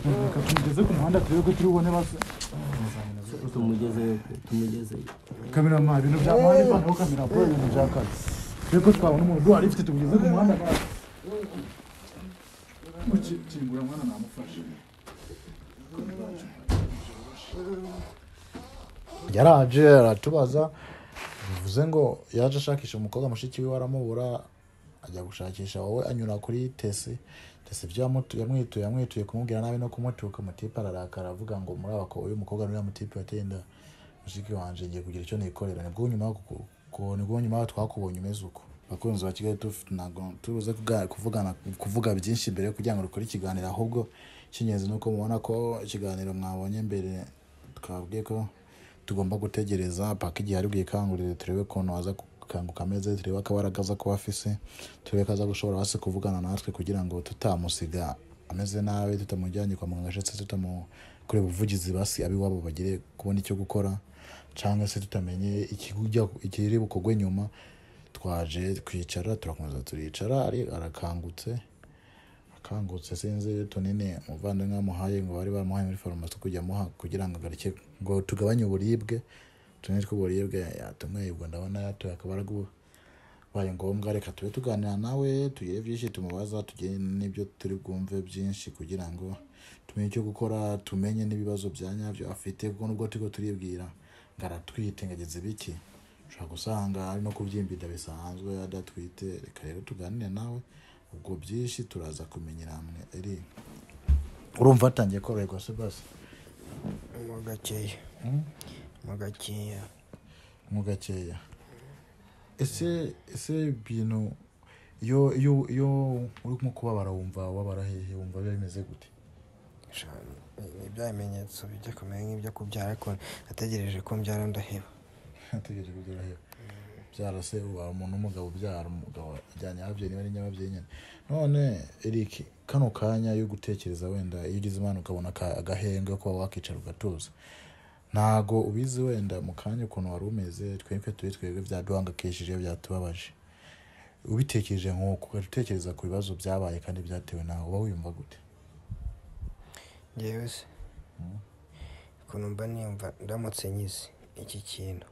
Reka tumugeze ku muhanda turebe ko turi bubone basi. Tumugezeyo pe, tumugezeyo. Cameraman, ibintu bya muhanda ivanaho kamera kuko ibintu bya kazi. Turebe ko twabona umuntu duhari ifite tumugeze ku muhanda. Kingura mwana namufashe. Yaraje aratubaza, bivuze ngo yaje ashakisha umukobwa mushiki we aramubura, ajya gushakisha wowe anyura kuri Tesi. Tesi ibyo yamwituye kumubwira nabi no kumutuka, umutipe ararakara avuga ngo muri aba uyu mukobwa n'uriya mutipe wateye inda mushiki wanje, ngiye kugira icyo nikorera. Nibwo nyuma nibwo nyuma twakubonye umeze uko. Bakunzi ba Kigali 250, ntabwo tubuze kuvuga byinshi mbere kugira ngo dukore ikiganiro, ahubwo icy'ingenzi ni uko mubona ko ikiganiro mwabonye mbere twabwiye ko tugomba gutegereza paka igihe ari bwikangurire, turebe ukuntu aza gukanguka ameze, turebe akabaraga aza kuba afise, turebe ko aza gushobora hasi kuvugana natwe kugira ngo tutamusiga ameze nabi, tutamujyanye kwa muganga ndetse tutamukorera ubuvugizi basi ab'iwabo bagire kubona icyo gukora, cyangwa se tutamenye ikiri bukorwe nyuma. Twaje kwicara turakomeza turicara, ari arakangutse akangutse, sinzi tunini umuvandimwe amuhaye ngo bari bamuhaye muri farumasi kujya amuha kugira ngo agarike ngo tugabanye uburibwe, tunini tw'uburibwe yatumweye. Ubwo ndabona yatoye akabaraga baye ngombwa, reka tube tuganira nawe tugire byinshi tumubaza, tugire n'ibyo turi bwumve byinshi kugira ngo tumenye icyo gukora, tumenye n'ibibazo bya nyabyo afite, kuko nubwo turiko turibwira ngo aratwite ngo ageze biki, ushobora gusanga ari no kubyimba inda bisanzwe adatwite. Reka rero tuganire nawe ubwo byinshi turaza kumenyera hamwe. Eri urumva atangiye koroherwa se basi? Mu gakeya. Mu gakeya. Mu gakeya. Ese ibintu iyo urimo kubabara wumva wabara hehe, wumva biba bimeze gute? Ni bya bimenyetso bijya kumera nk'ibyo kubyara, ariko nategereje ko mbyara ndaheba. Nategereje ko ndaheba. Byara se uba umuntu w'umugabo ubyara umugabo ajyanye ababyeyi niba ari nyababyeyi nyine. None Eric, kano kanya yo gutekereza wenda iyo ugize Imana ukabona agahenge ko wakicara ugatuza, ntago ubizi wenda mu kanya ukuntu wari umeze, twebwe turi twebwe byaduhangayikishije byatubabaje, ubitekereje nk'uko ugatekereza ku bibazo byabaye kandi byatewe nawe, uba wiyumva gute? Njyewe se ukuntu mba niyumva ndamutse nyize iki kintu,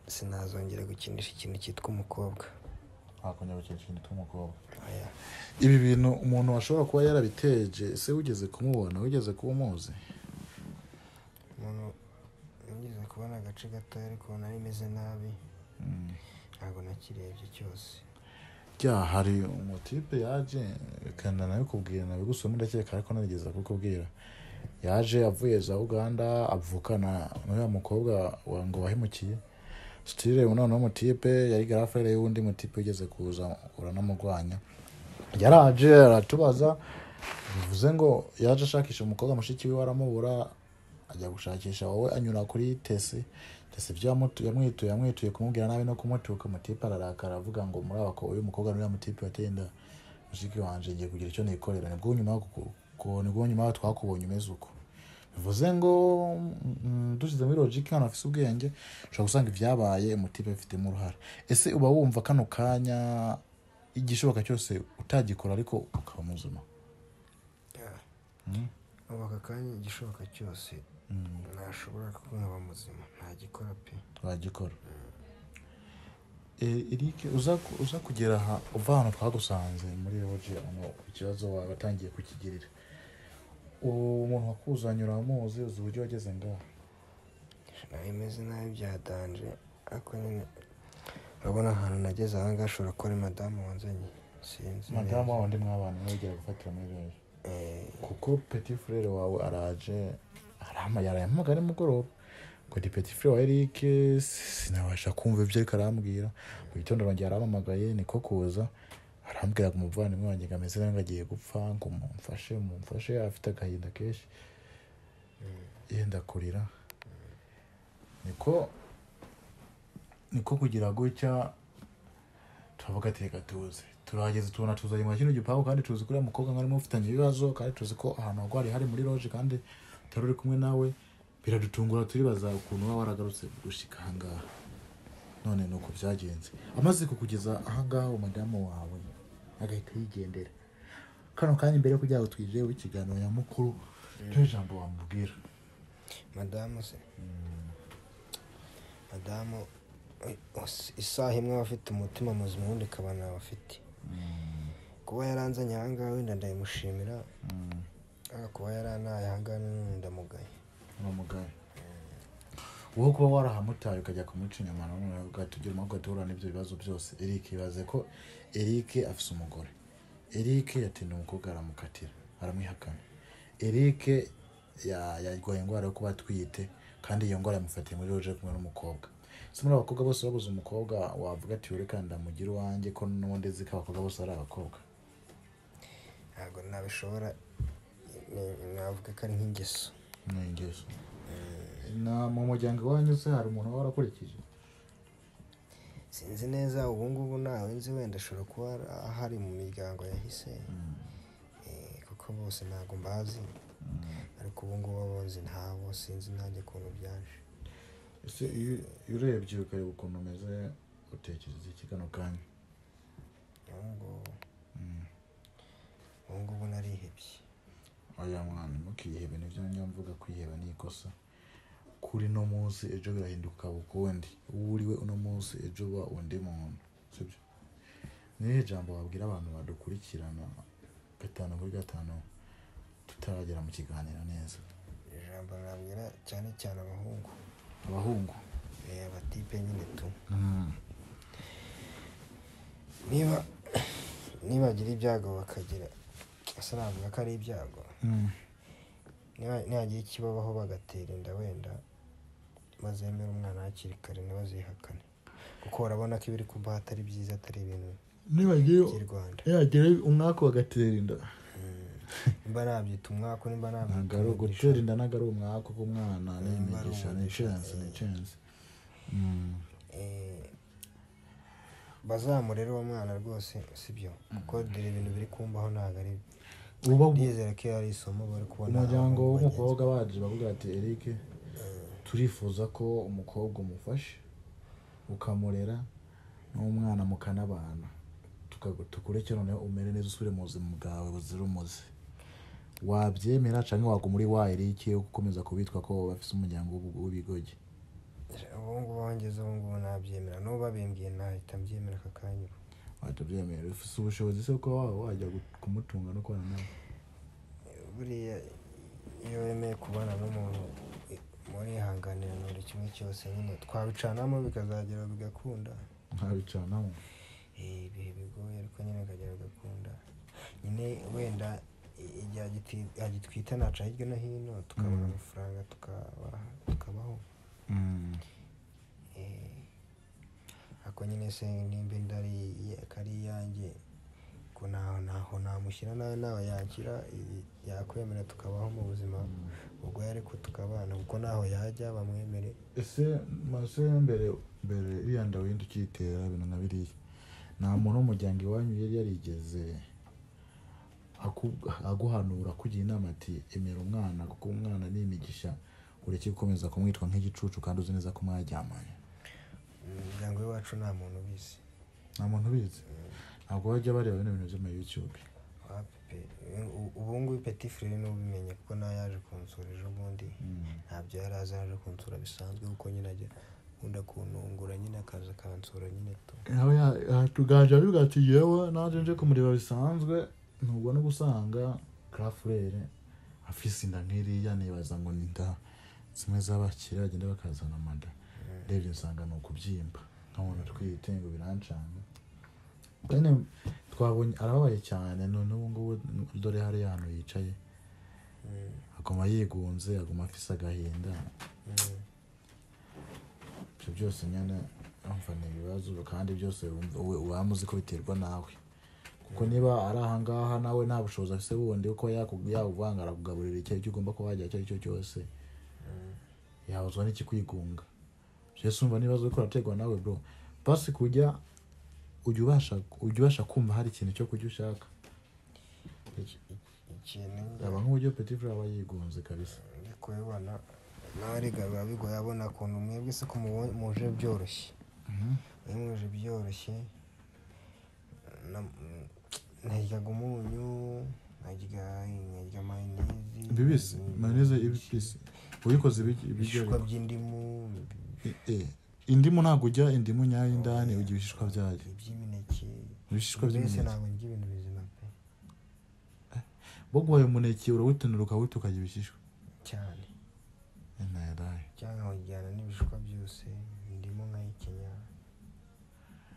sinazongera gukinisha ikintu cyitwa umukobwa. Hakongera gukinisha ikintu cyitwa umukobwa. Ibi bintu umuntu ashobora kuba yarabiteje, ese wigeze kumubona, wigeze kuba umuzi? Umuntu nigeze kubona agace gato ariko nari meze nabi, ntabwo nakirebye cyose. Hari umutipe yaje kandi nabikubwira nabigusoma ndakeka ariko narigeze kukubwira, yaje avuye za Uganda avukana n'uriya mukobwa ngo wahemukiye style. Noneho umutipe yari garafere y'undi mutipe ugeze kuza uranamurwanya, yaraje aratubaza, bivuze ngo yaje ashakisha umukobwa mushiki we aramubura, ajya gushakisha wowe anyura kuri Tesi. Tesi ibyo yamwituye kumubwira nabi no kumutuka, umutipe ararakara avuga ngo muri aba uyu mukobwa n'uriya mutipe wateye inda mushiki wanje, ngiye kugira icyo nikorera. Nibwo nyuma twakubonye umeze uko. Bivuze ngo dushyize muri logic hano afise ubwenge, ushobora gusanga ibyabaye umutipe abifitemo uruhare. Ese uba wumva kano kanya igishoboka cyose utagikora ariko ukaba muzima? Ubu aka kanya igishoboka cyose nashobora kuba nkaba muzima ntagikora pe. Wagikora. Eric, uza kugera aha uva ahantu twagusanze muri roji, ikibazo watangiye kukigirira, umuntu wakuzanye uramuzi, uzi uburyo wageze ngaho? Nari meze nabi byadanje, ariko nyine urabona ahantu nageze aha ngaha ashobora kuba ari madamu wanzanye, sinzi. Madamu wawe ndi mwabana mwegera gufatira muri roji, kuko petit frere wawe araje yarahamagara nimugoroba ngo ndi petit frere wa Eric, sinabasha kumva ibyo ariko arambwira. Mu gitondo arongera arampamagaye, niko kuza arambwira ngo umuvandimwe wanjye ngo ameze nabi, ngo agiye gupfa, ngo mumfashe, afite agahinda kenshi yenda kurira. Niko kugira gutya turavuga ati reka tuze. Turahageze tubona tuzanye mu kino gipangu, kandi tuzi ko uriya mukobwa mwarimo mufitanye ibibazo, kandi tuzi ko ahantu wagwariye hari muri loge kandi utari uri kumwe nawe. Biradutungura turibaza ukuntu waba waragarutse gushika aha ngaha. None nuko byagenze, amaze kukugeza aha ngaha umudamu wawe agahita yigendera. Kano kanya imbere yo kugira ngo twije ikiganiro nyamukuru, cyo ijambo wamubwira madamu se? Madamu isaha imwe aba afite umutima muzima, ubundi akaba ntawe afite. Kuba yaranzanye aha ngaha wenda ndayimushimira, ariko kuba yarantaye aha ngaha nanone ndamugaye. Uramugaye wowe kuba warahamutaye ukajya kumuca inyuma, nanone ugahita ugira umwuka ugahita n'ibyo bibazo byose. Eric, ibaze ko Eric afise umugore, Eric yatinda umukobwa aramukatira aramwihakana, Eric yarwaye indwara yo kuba atwite, kandi iyo ndwara yamufatiye muri roje kumwe n'umukobwa. Si muri abakobwa bose babuze umukobwa wavuga ati reka ndamugira uwanjye, ko n'ubundi nzi ko abakobwa bose ari abakobwa? Ntabwo nabishobora, navuga ko ari nk'ingeso. Ni ingeso. Na mu muryango wanyu se hari umuntu waba warakurikije? Sinzi neza ubu ngubu ntawe nzi, wenda ashobora kuba ahari mu miryango yahise, kuko bose ntabwo mbazi, ariko ubu ngubu abo nzi ntabo, sinzi nanjye ukuntu byaje. Ese iyo urebye ukareba ukuntu umeze, utekereza iki kano kanya? Ubu ngubu narihebye. Oya mwana, ntukihebe, nibyo njya mvuga, kwiheba ni ikosa. Kuri no munsi ejo birahinduka ukundi, uwo uriwe uno munsi ejo uba undi muntu, sibyo? Ni irihe jambo wabwira abantu badukurikirana 5 kuri 5 tutaragera mu kiganiro neza? Ijambo nabwira cyane cyane abahungu. Abahungu? Abatipe nyine tu. Niba bagira ibyago bakagira, asa navuga ko ari ibyago, nihagira ikibabaho bagatera inda, wenda bazemera umwana hakiri kare, ntibazihakane, kuko barabona ko ibiri kuba atari byiza, atari ibintu by'i Rwanda. Nibagira umwaka bagatera inda. Nimba nabyita umwaka, nimba nabyita Ntabwo ari umugisha. ugutera inda, ntabwo ari umwaka w'umwana, ni Nimba ari imigisha, ni umugisha, chance, ni chance. Bazamurere uwo mwana rwose, sibyo? Kuko dore ibintu biri kumbaho ntabwo ari Uba ndizera ko ari isomo bari kubona. Umuryango abahungu bagenzi. w'umukobwa baje bavuga ati Eric, turifuza ko umukobwa umufashe ukamurera n'umwana mukanabana, tukureke noneho umere neza, usubire mu buzima bwawe buzira umuze, wabyemera cyangwa waguma uri wa Eric wo gukomeza kubitwa ko bafise umuryango w'ibigogi? Ubu ngubu aho ngeze ubu ngubu nabyemera, n'ubu babimbwiye nahita mbyemera aka kanya ubu. Wahita ubyemera? Ufise ubushobozi se ko waba wajya kumutunga no kubana nawe? Buriya iyo wemeye kubana n'umuntu murihanganira buri kimwe cyose nyine, twabicanamo bikazagera bigakunda. Nkabicanamo. Ibihe bigoye ariko nyine bikagera bigakunda nyine, wenda igihe agitwite naca hirya no hino tukabona amafaranga tukabaho. Ako nyine se nimba inda ari iyanjye, ko ntaho namushyira, nawe yanshyira, yakwemera tukabaho mu buzima bugoye ariko tukabana, kuko ntaho yajya bamwemere. Ese mase mbere iriya nda wenda ukiyitera ibintu nka biriya, nta muntu w'umuryango iwanyu yari yarigeze aguhanura, akugira inama ati emera umwana kuko umwana ni imigisha, ureke gukomeza kumwitwa nk'igicucu kandi uzi neza ko mwaryamanye? Mu muryango w'iwacu nta muntu ubizi. Nta muntu ubizi? Ntabwo bajya bareba bino bintu by'ama YouTube? Wapi pe. Ubu ngubu petit frère niwe ubimenye, kuko nawe yaje kunsura ejo bundi. Ntabyo yari azi, yaje kunsura bisanzwe, kuko nyine ajya akunda kuntungura nyine, akaza akansura nyine tu. Nawe yatuganje avuga ati yewe naje nje kumureba bisanzwe, ntubwo no gusanga Crafurere afise inda nk'iriya, nibaza ngo ni inda zimwe z'abakire bagenda bakazana amada, ndebye nsanga ni ukubyimba nkabona atwite, ngo birancanga nyine. Twabonye arababaye cyane none ubu ngubu, dore hariya hantu yicaye, aguma yigunze, aguma afise agahinda. Ibyo byose nyine urumva ni ibibazo, kandi byose waba uzi ko biterwa nawe, kuko niba ari ahangaha nawe nta bushobozi afise bundi kuko yakuvanga arakugaburira icyo aricyo ugomba kuba wagira icyo ari cyo cyose, yabuzwa n'ikikwigunga? Byose urumva n'ibibazo uriko uraterwa nawe bro. Basi kujya ujya ubasha kumva hari ikintu cyo kurya ushaka? Ikintu Yaba nk'uburyo petit frère aba yigunze kabisa. Ndi kubibona nawe rega biba bigoye, abona ukuntu mwebwe se ko muje byoroshye, mwe muje byoroshye, ntaryaga umunyu. Nkarya mayoneze bibisi, mayoneze ibibisi uyikoze ibiryo ibishishwa by'indimu. Indimu ntabwo ujya indimu nyayo indani, ujya ibishishwa byayo, iby'imineke, ibishishwa by'imineke. Ntabwo ndya ibintu bizima pe. Baguhaye umuneke urawutonora ukawuta ukarya ibishishwa cyane cyangwa nkawujyana n'ibishishwa byose. Indimu nkayikenya,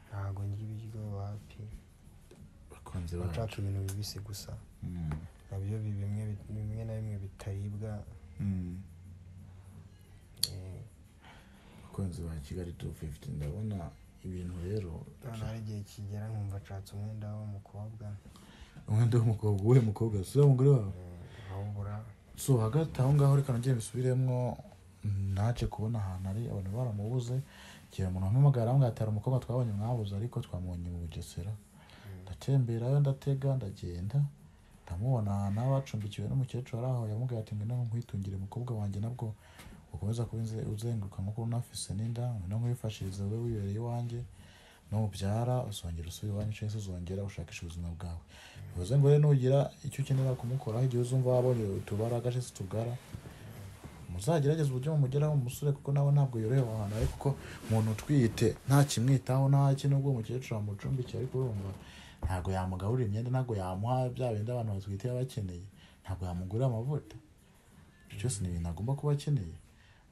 ntabwo ndya ibiryo wapi, nshaka ibintu bibisi gusa, nabyo bimwe na bimwe bitaribwa. Abakunzi ba Kigali 250, ndabona ibintu rero hari igihe kigera nkumva nshatse umwenda w'umukobwa. Umwenda w'umukobwa? Uwuhe mukobwa? Si umugore wawe? Nkawubura. So hagati aho ngaho reka nongere mbisubiremwo, naje kubona ahantu ari abantu baramubuze, igihe umuntu ampamagara aramubwira ati hari umukobwa twabonye mwabuze ariko twamubonye mu Bugesera. Ndatemberayo, ndatega, ndagenda, ndamubona ahantu aba acumbikiwe n'umukecuru ari aho, yamubwiye ati ngwino nkwitungire umukobwa wanjye, nabwo ukomeza kuba uzenguruka nkuko unafise n'inda, ngwino nkwifashirize ube wibereye iwanjye, nubyara uzongera usubire iwanyu cyangwa se uzongera ushakishe ubuzima bwawe. Bivuze ngo rero nugira icyo ukenera kumukoraho igihe uzumva wabonye utubara gace se tugara, muzagerageze uburyo mumugeraho umusore, kuko nawe ntabwo yorohewe ahantu ari, kuko umuntu utwite nta kimwitaho nta kintu, ubwo umukecuru amucumbikiye ariko urumva ntabwo yamugaburira imyenda, ntabwo yamuha bya bindi abantu batwite baba bakeneye, ntabwo yamugurira amavuta, ibyo byose ni ibintu agomba kuba akeneye.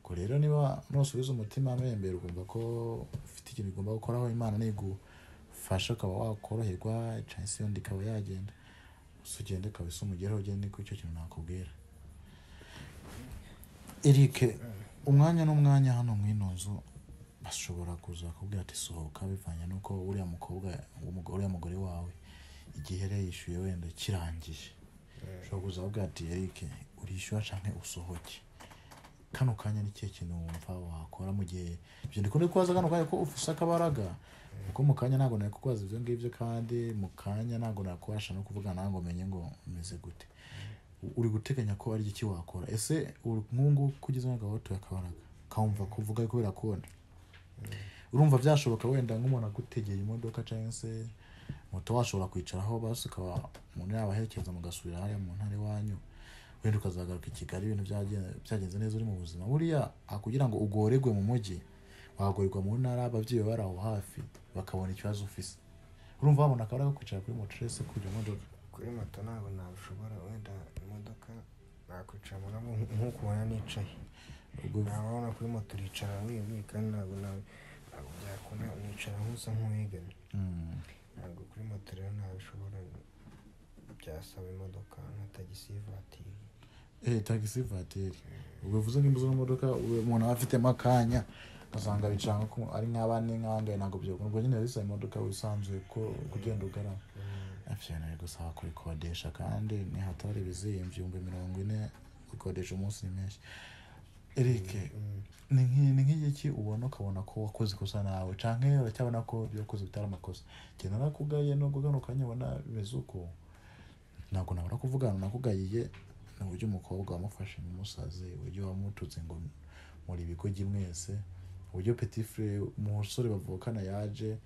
Ubwo rero niba nusubiza umutima amembere ukumva ko ufite ikintu ugomba gukoraho, Imana nigufasha ukaba wakoroherwa cyangwa se undi ikaba yagenda, gusa ugende kabisa umugereho, ugende kuri icyo kintu nakubwira. Eric, umwanya n'umwanya hano mu ino nzu bashobora kuza bakubwira ati sohoka, bivanye n'uko uriya mukobwa, uriya mugore wawe igihe yari yishyuye wenda kirangiye, ushobora kuza bakubwira ati Eric urishyura canke usohoke. Kano kanya ni ikihe kintu wumva wakora mu gihe ibyo ndikunda kubaza kano kanya ko ufise akabaraga, kuko mu kanya ntabwo nari kukubaza ibyo ngibyo, kandi mu kanya ntabwo nakubasha no kuvugana ngo menye ngo umeze gute. Uri guteganya ko ari iki wakora? Ese nk'ubu kugeza n'agabo watuye akabaraga kamva kuvuga ariko birakunda, urumva byashoboka wenda nk'umuntu agutegeye imodoka cyangwa se moto washobora kwicaraho basi ukaba umuntu yabaherekeza mugasubira hariya mu ntara iwanyu, wenda ukazagaruka i Kigali ibintu byagenze neza uri mu buzima. Buriya kugira ngo ugoregwe mu mujyi, wagorerwa mu ntara ababyeyi bari aho hafi bakabona ikibazo ufise, urumva wabona akabaraga ko kwicara kuri moto cyangwa se kujya mu modoka. Kuri moto ntabwo nabishobora, wenda imodoka nakwicara nk'uko ubona nicaye, nabona kuri moto uricara wemye, kandi ntabwo byakunda nicara nk'usa nk'uwegamye, ntabwo kuri moto rero ntabishobora, byasaba imodoka nka tagisi vatiri. Tagisi vatiri ubwo bivuze ngo imbuzo n'imodoka umuntu aba afitemo akanya ugasanga bicara ari nk'abane nk'angahe, ntabwo byakunda, ubwo nyine bisaba imodoka wisanzuye ko kugenda ugarama. Ibyo bintu gusaba kubikodesha kandi ni hatari biziyimvye 40,000 gukodesha umunsi ni menshi. Eric, ni nk'iki ubona ukabona ko wakoze ikosa nawe canke uracyabona ko ibyo wakoze bitari amakosa? Njye narakugaye nubwo kano kanya ubona bimeze uko, ntabwo nabura kuvugana nakugayiye ni uburyo umukobwa wamufashe nk'umusazi, uburyo wamututse ngo muri ibigogi mwese, uburyo petit frere umusore bavukana yaje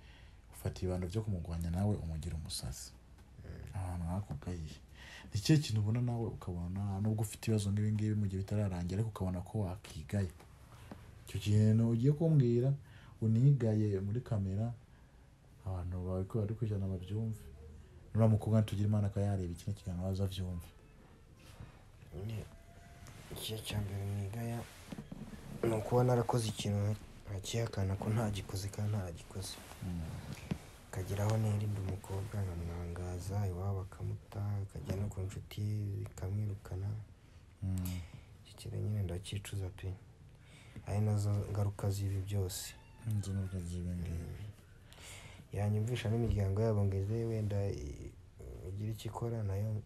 ufata ibihano byo kumugwanya nawe umugira umusazi. Ahantu hakugayiye ni ikihe kintu ubona nawe ukabona nubwo ufite ibibazo nk'ibi ngibi mu gihe bitararangira ariko ukabona ko wakigaye? Icyo kintu ugiye kumbwira unigaye muri kamera, abantu bawe ko bari kujyana babyumve, nura mukobwa tugira Imana akaba yareba iki kiganiro aza abyumve. Ikihe cya mbere nigaya ni ukuba narakoze ikintu nkakihakana ko ntagikoze kandi ntaragikoze, kageraho nirinda umukobwa nkamwangaza iwabo bakamuta, akajya no ku nshuti zikamwirukana. Iki kintu nyine ndacyicuza pe, ari nazo ngaruka z'ibi byose. Inzo ngaruka z'ibi ngibi yanyumvisha n'imiryango yabo ngo ize wenda igire icyo ikora, nayo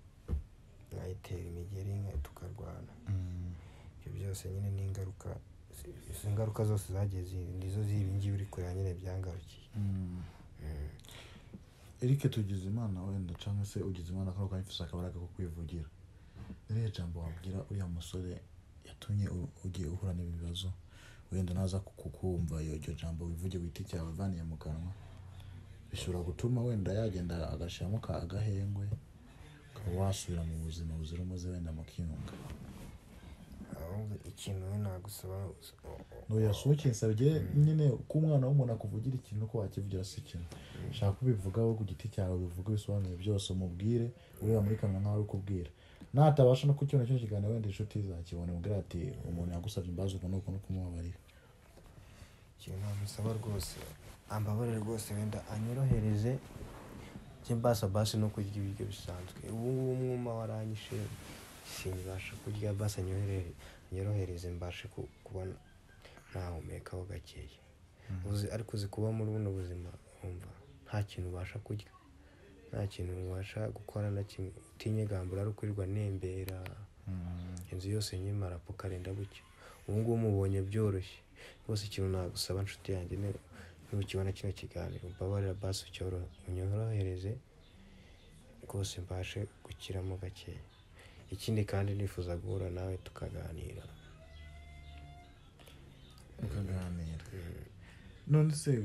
nkayitera imigeri tukarwana. Ibyo byose nyine ni ingaruka, izo ngaruka zose zagiye nizo z'ibi ngibi uri kureba nyine byangarukiye. Eric, tugize Imana wenda cyangwa se ugize Imana kano kanya ufise akabaraga ko kwivugira, ni irihe jambo wabwira uriya musore yatumye ugiye uhura n'ibibazo, wenda naza kukumva iryo jambo wivuge wite icyawe uvaniye mu kanwa, bishobora gutuma wenda yagenda agashyiramo agahengwe, ukaba Wasubira mu buzima buzira umuze wenda mukiyunga. Ahubwo ikintu we nagusaba Ntuyasohoke, nyine ko umwana w'umuntu akuvugira ikintu ko wakivugira si ikintu. Shaka kubivugaho ku giti cyawe, ubivuge ibisobanuro byose, umubwire ureba muri kamera nkaho uri kubwira. Natabasha no kukibona cyo kiganiro, wenda inshuti zakibona, umubwire ati umuntu yagusabye imbabazi uku n'uku no kumubabarira. Ikintu namusaba rwose, ambabarire rwose, wenda anyorohereze njye mbasa basi no kurya ibiryo bisanzwe. Ubu ngubu umwuma waranyishe, simbasha kurya, basi anyorohereze mbashe kuba nahumekaho gakeya. Ariko uzi kuba muri buno buzima wumva nta kintu ubasha kurya, nta kintu ubasha gukora na kimwe, utinyegambura ari ukwirirwa nembera inzu yose nyimara pukarenda bucyo. Ubu ngubu mubonye byoroshye rwose. Ikintu nagusaba nshuti yanjye, nukibona kino kiganiro mbabarira basi unyorohereze rwose mbashe gukiramo gakeya. Ikindi kandi nifuza guhura nawe tukaganira. Mukaganira. None se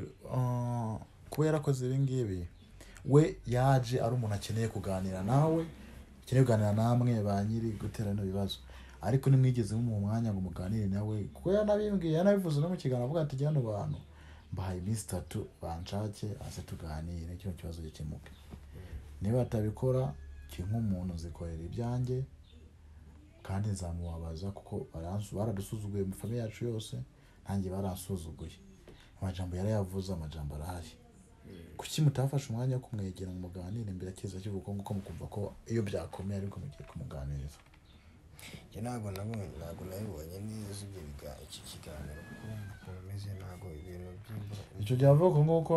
kuba yarakoze ibi ngibi, we yaje ari umuntu akeneye kuganira nawe, akeneye kuganira namwe ba nyiri gutera bino bibazo, ariko nimwigeze mu mwanya ngo muganire nawe, kuko yanabimbwiye, yanabivuze no mu kiganiro avuga ati jyano bantu mbahaye iminsi 3 banshake aze tuganire kino kibazo gikemuke. Niba atabikora nk'umuntu nzikorera ibyanjye kandi nzamubabaza, kuko baradusuzuguye mu famille yacu yose, nanjye baransuzuguye. Amajambo yarayavuze, amajambo arahari. Kuki mutafashe umwanya wo kumwegera ngo muganire mbere akiza kivuga ngo mukumva ko iyo byakomeye ariko mugiye kumuganiriza? Njye ntabwo nabibonye neza ibyo iki kiganiro, kuko ukuntu umeze ntabwo ibintu by'imbura. Icyo gihe avuga nk'uko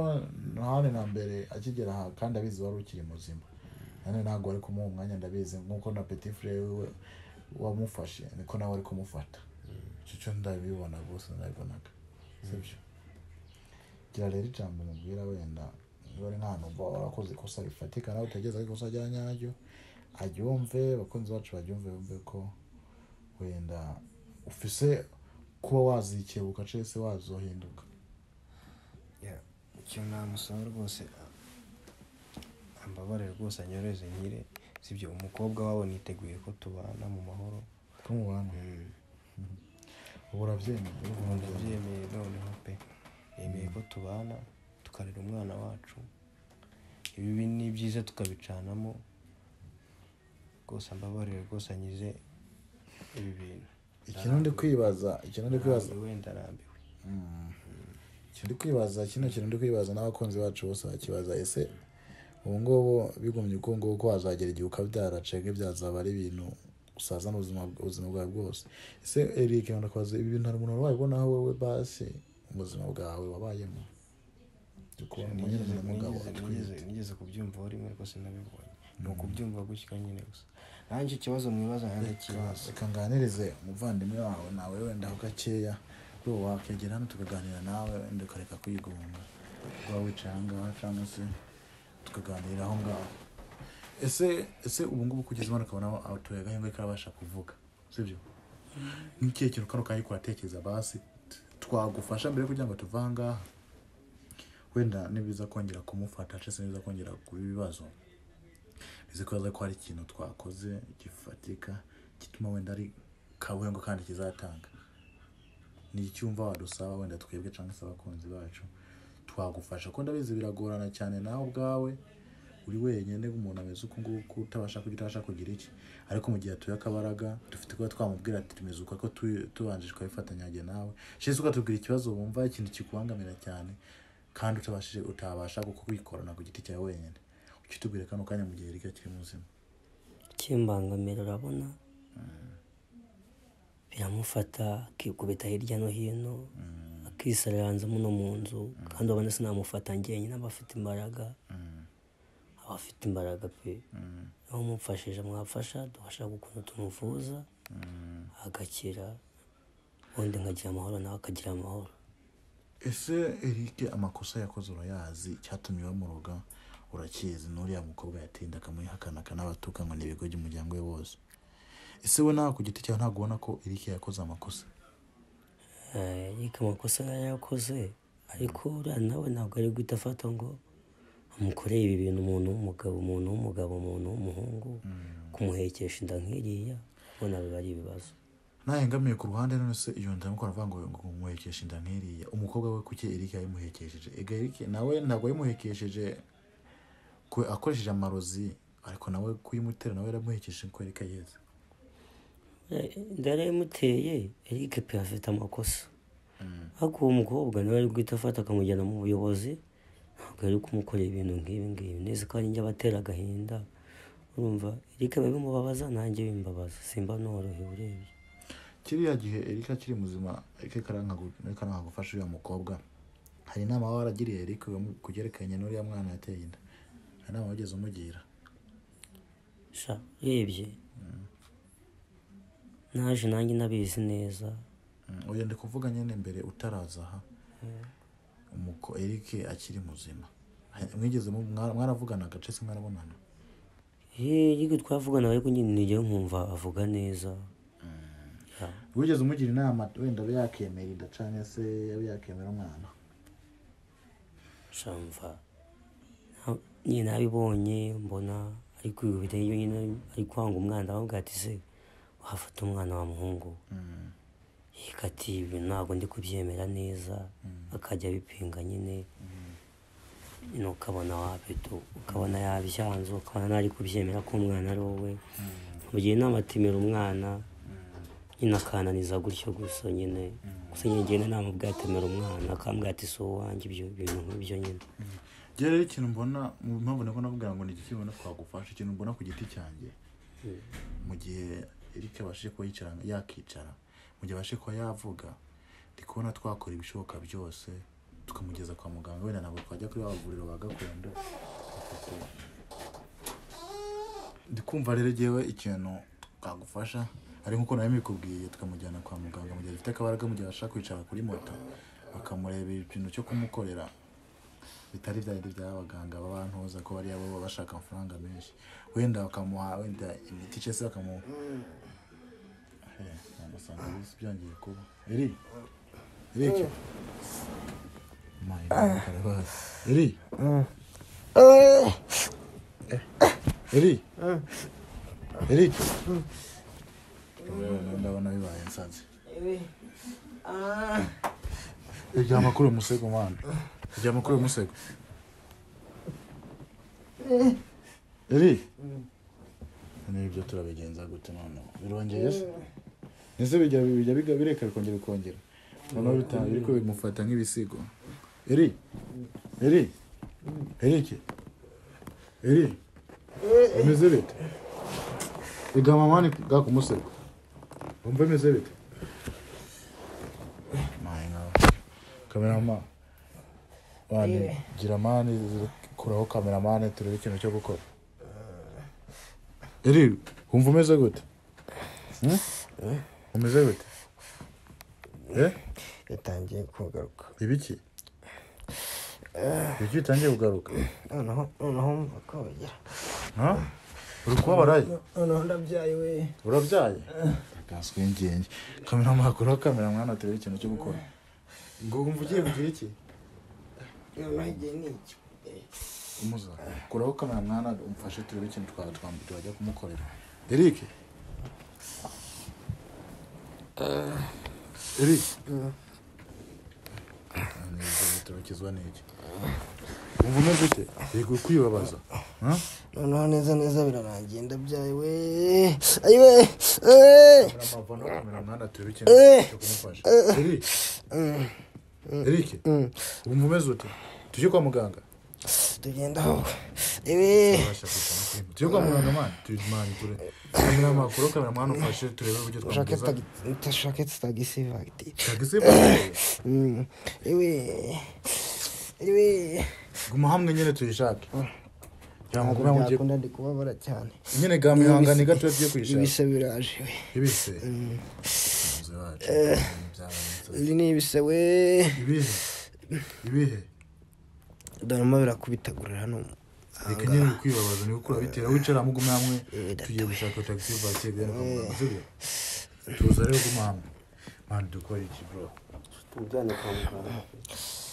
hano na mbere akigera aha kandi abizi wari ukiri muzima, none ntabwo wari kumuha umwanya, ndabizi nk'uko na Petit Frere we wamufashe niko nawe ari kumufata. Icyo cyo ndabibona rwose, ndabibonaga, sibyo? Gira rero ijambo mubwira, wenda niba ari nk'ahantu wumva warakoze ikosa rifatika nawe utegereza ko ikosa rya nyaryo, aryumve, abakunzi bacu baryumve, bumve ko wenda ufise kuba wazikebuka cyangwa se wazohinduka. Ikintu namusaba rwose, ambabarire rwose anyorohereze nkire, sibyo? Umukobwa wabo niteguye ko tubana mu mahoro. Ko mubana? Ubu urabyemeye? Ndabyemeye noneho pe, nemeye ko tubana tukarera umwana wacu, ibibi ni byiza tukabicanamo rwose. Ambabarire rwose anyize ibi bintu. Ikintu ndi kwibaza wenda arambiwe. Ikintu ndi kwibaza, kino kintu ndi kwibaza n'abakunzi bacu bose bakibaza, ese ubu ngubu bigumye uko nguko wazagera igihe ukabyara cege byazaba ari ibintu usazana ubuzima bwawe bwose? Ese Eric, ndakubaza, ibi bintu hari umuntu wabibonaho wowe basi ubuzima bwawe wabayemo? Nigeze kubyumva rimwe ariko sinabibonye, ni ukubyumva gutyo nyine gusa. Nanjye ikibazo mwibaza nanjye kibazo. Reka nganirize umuvandimwe wawe nawe wenda aho gakeya, bro, wakegera hano tukaganira nawe, wenda ukareka kwigunga, waba wicaye aha ngaha cyangwa se tukaganira aho ngaho. Ese ubu ngubu kugeza hano ukabona atuye agahengwe karabasha kuvuga, sibyo? Nk'ikihe kintu kano kanya kuratekereza basi twagufasha mbere kugira ngo tuve aha ngaha, wenda nibiza kongera kumufata cyangwa se nibiza kongera kuba ibibazo, bize kubaza ko hari ikintu twakoze gifatika gituma wenda ari kabuhengo kandi kizatanga. Ni icyumva wadusaba wenda twebwe cyangwa se abakunzi bacu twagufasha, ko ndabizi biragorana cyane nawe ubwawe uri wenyine, umuntu ameze uku nguku utabasha kugira iki, ariko mu gihe atuye akabaraga dufite kuba twamubwira ati tumeze uko, ko tubanje twabifatanya nawe, shize ukatubwira ikibazo wumva ikintu kikubangamira cyane kandi utabasha kubikorana ku giti cyawe wenyine, ukitubwira kano kanya mu gihe Eric akiri muzima. Kimbangamira urabona biramufata akikubita hirya no hino, akisararanza muno mu nzu, kandi ubona sinamufata njyenyine, aba afite imbaraga, aba afite imbaraga pe. Aho mumfashije mwafasha dushaka ukuntu tumuvuza agakira, ubundi nkagira amahoro nawe akagira amahoro. Ese Eric amakosa yakoze urayazi, cyatumye bamuroga urakizi, n'uriya mukobwa yatinda akamwihakana akanabatuka ngo ni ibigo by'umuryango we wose. Ese we nawe ku giti cyawe ntabwo ubona ko Eric yakoze amakosa? Eric amakosa yakoze, ariko uriya nawe ntabwo ari guhita afata ngo amukoreye ibi bintu, umuntu w'umugabo, umuntu w'umugabo, umuntu w'umuhungu Kumuhekesha inda nk'iriya ubona biba ari ibibazo. Nahengamiye ku ruhande none se iyo nda muko aravuga ngo kumuhekesha inda nk'iriya, umukobwa we kuki Eric yayimuhekesheje? Ega Eric nawe ntabwo yayimuhekesheje akoresheje amarozi, ariko nawe kuyimutera nawe yaramuhekesheje ko Eric yeze. Inda yarayimuteye, Eric pe afite amakosa. Ariko uwo mukobwa nawe ari guhita afata akamujyana mu buyobozi, ntabwo ari kumukorera ibintu nk'ibi ngibi. Neza ko ari njye abatera agahinda. Urumva Eric bimubabaza nanjye bimbabaza, simba norohewe urebye. Kiriya gihe Eric akiri muzima, Eric karanka gufasha uriya mukobwa. Hari inama waragiriye Eric kugerekanye n'uriya mwana yateye inda? Hari inama wigeze umugira? Sha urebye naje nanjye nabizi neza. Oya ndi kuvuga nyine mbere utaraza aha. Umuko Eric akiri muzima, mwigeze mwaravugana agace se mwarabonana? Eric twavugana ariko nyine nijye nkumva avuga neza. Wigeze umugira inama wenda abe yakemera inda canke se abe yakemera umwana? Shamva nyine nabibonye mbona ariko biteye nyine ari kwanga umwana, avuga ati se wafata umwana wa muhungu. Ati ibi ntabwo ndi kubyemera neza, akajya abipinga nyine. Ukabona wabitu, ukabona yabyanze, ukabona ntari kubyemera ko umwana ari wowe. Mugihe inama atemera umwana nyine akananiza gutyo gusa nyine. Gusa nyine ngenda namubwiye atemera umwana, akambwira ati si uwanjye, ibyo bintu nk'ibyo nyine. Njye rero ikintu mbona, mu mpamvu nako nakubwira ngo ni igiki mbona twagufasha, ikintu mbona ku giti cyanjye, mu gihe Eric abashije kuba yicara yakicara, mu gihe abashije kuba yavuga, ndi kubona twakora ibishoboka byose tukamugeza kwa muganga. Wenda ntabwo twajya kuri wa vuriro ba gakondo. Ndi kumva rero jyewe ikintu twagufasha ari nkuko nawe mbikubwiye, tukamujyana kwa muganga mu gihe afite akabaraga, mu gihe ashaka kwicara kuri moto bakamureba ikintu cyo kumukorera, bitari bya bindi by'abaganga b'abantuza ko bariya bo bashaka amafaranga menshi. Wenda bakamuha wenda imiti cyese bakamuha. Ngasanga byongeye kuba. Eric Eric Eric Eric Eric ndabona bibaye nsanze. Ijya kuri umusego mwana. Ijya kuri umusego. Eric nibyo turabigenza gute noneho? Birongeye se? Nese bijya bireka bikongera bikongera. Noneho bitari ko bimufata nk'ibisigo. Eric Eric Eric Eric bimeze bite? Igama mani ga kumusego. Umva bimeze bite? Kameramani wani gira mani kuraho kameramani turebe ikintu cyo gukora. Eri umva umeze gute? Umeze gute? Yatangiye kugaruka. Ibiki? Ibiki bitangiye kugaruka? Noneho mva kongera. Ha? Uri kubabaraye? Noneho ndabyaye we. Urabyaye? Gaswe ngenge. Kameramani kuraho kameramani turebe ikintu cyo gukora. Ngo umva ugiye kugira iki? Noneho igihe ni iki? Umuza kuraho kamera mwana umfashe turebe ikintu twajya kumukorera. Eric Eric turakizwa n'iki? Umva umeze ute? Yego kwibabaza. Noneho neza neza birarangiye ndabyaye we. Ayiwe. Kamera mwana turebe ikintu cyo kumufasha. Eric Eric umva umeze ute? Tujye kwa muganga. Tugenda aho. Ewe. Tujye kwa muganga mwana. Tujye ture. Kamera makuru kamera mwana ufashe turebe uburyo twamugeza. Tashake tagisi vagti. Tagisi vagti. Ewe. Ewe. Guma hamwe nyine tuyishake. Cyangwa guma hamwe ugiye. Ndi kubabara cyane. Nyine gama ihangane gato tugiye kuyishaka. Ibise biraje we. Ibise. Ibi ni ibise we. Ibihe. Ibihe. Daruma birakubitagurira hano. Reka nyine kwibabaza ni gukura bitera wicara mugume hamwe tugiye gushaka taxi voiture bya kwa muganga sibyo? Tuza rero guma hamwe. Man dukora iki bro? Tujyane kwa muganga.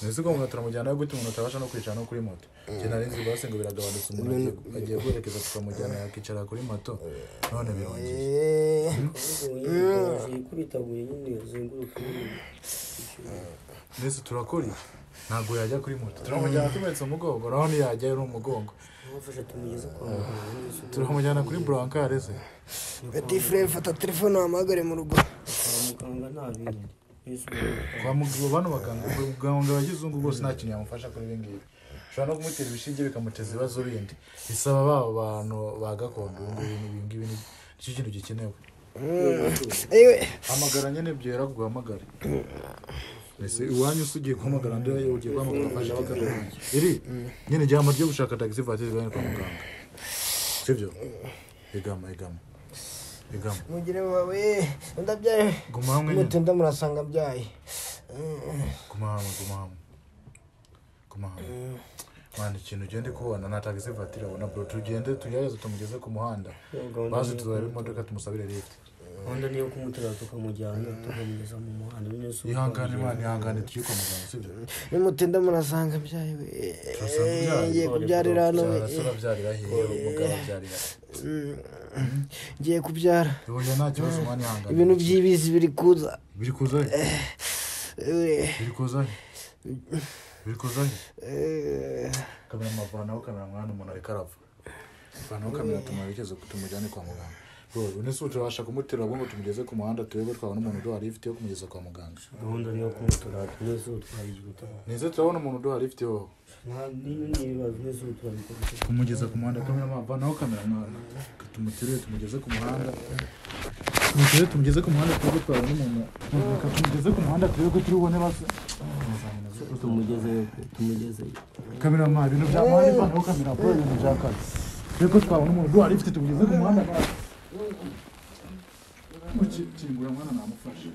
Nese ko turamujyana gute umuntu atabasha no kwicara no kuri moto? Njye nari nzi rwose ngo biragabanutse, umuntu agiye guherekeza tukamujyana yakicara kuri moto, none birongeye. Yikubitaguye nyine azenguruka. Nese turakora iki? Ntabwo yajya kuri moto, turamujyana tumetse umugongo, naho ntiyajyayo ni umugongo. Turamujyana kuri burankare se. Petit frère, fata telefone uhamagare mu rugo. Kwa muganga nta bindi. Kwa muganga bano baganga ba kizungu rwose nta kintu yamufasha kuri ibi ngibi. Ushobora no kumutera ibishinge bikamuteza ibibazo bindi. Bisaba ba bantu ba gakondo, ubu ngubu ibi ngibi ni cyo kintu gikenewe. Hamagara nyine byera guhamagara. Ese iwanyu ugiye guhamagara ndi ugiye guhamagara afasha bakabona. Iri nyine jya ryo gushaka taxi voiture bane kwa muganga. Sibyo? Igama. Mugire wawe ndabyaye. Guma hamwe nyine. Mutinda murasanga byaye. Guma hamwe. Mwana ikintu ugende kubona nta taxi voiture abona bro, tugende tugerageze tumugeze ku muhanda. Bazi tuzareba imodoka tumusabire lift. Honda niyo kumutera tukamujyana tukamugeza mu muhanda. Ihangane mwana, ihangane tujye kwa muganga, sibyo? Nimutinda murasanga byaye we. Ngiye kubyarira hano we. Turabyarira hehe? Umugabo abyarira. Ngiye kubyara. Oya nta kibazo mwana, ihangane. Ibintu by'ibizi biri kuza. Biri kuza? Biri kuza? Biri kuza? Kamera mavanaho kamera mwana, umuntu ariko arapfa. Vanaho kamera tumwerekeze tumujyane kwa muganga. Bro, nese utabasha kumutera ngo tumugeze ku muhanda turebe twabona umuntu uduha lift yo kumugeza kwa muganga. Gahunda niyo kumutura nese utwayijuta. Nese turabona umuntu uduha lift yo. Nta n'ibibazo nese utwabikora. Kumugeza ku muhanda kamera mavanaho kamera mwana. Tumutere tumugeze ku muhanda. Tumutere tumugeze ku muhanda turebe twabona umuntu. Tumugeze ku muhanda turebe ko turi bubone base. Tumugeze. Kamera ma ibintu bya mani vanaho kamera bro, ibintu bya kazi. Turebe ko twabona umuntu uduha lift tumugeze ku muhanda. Kingura mwana namufashe.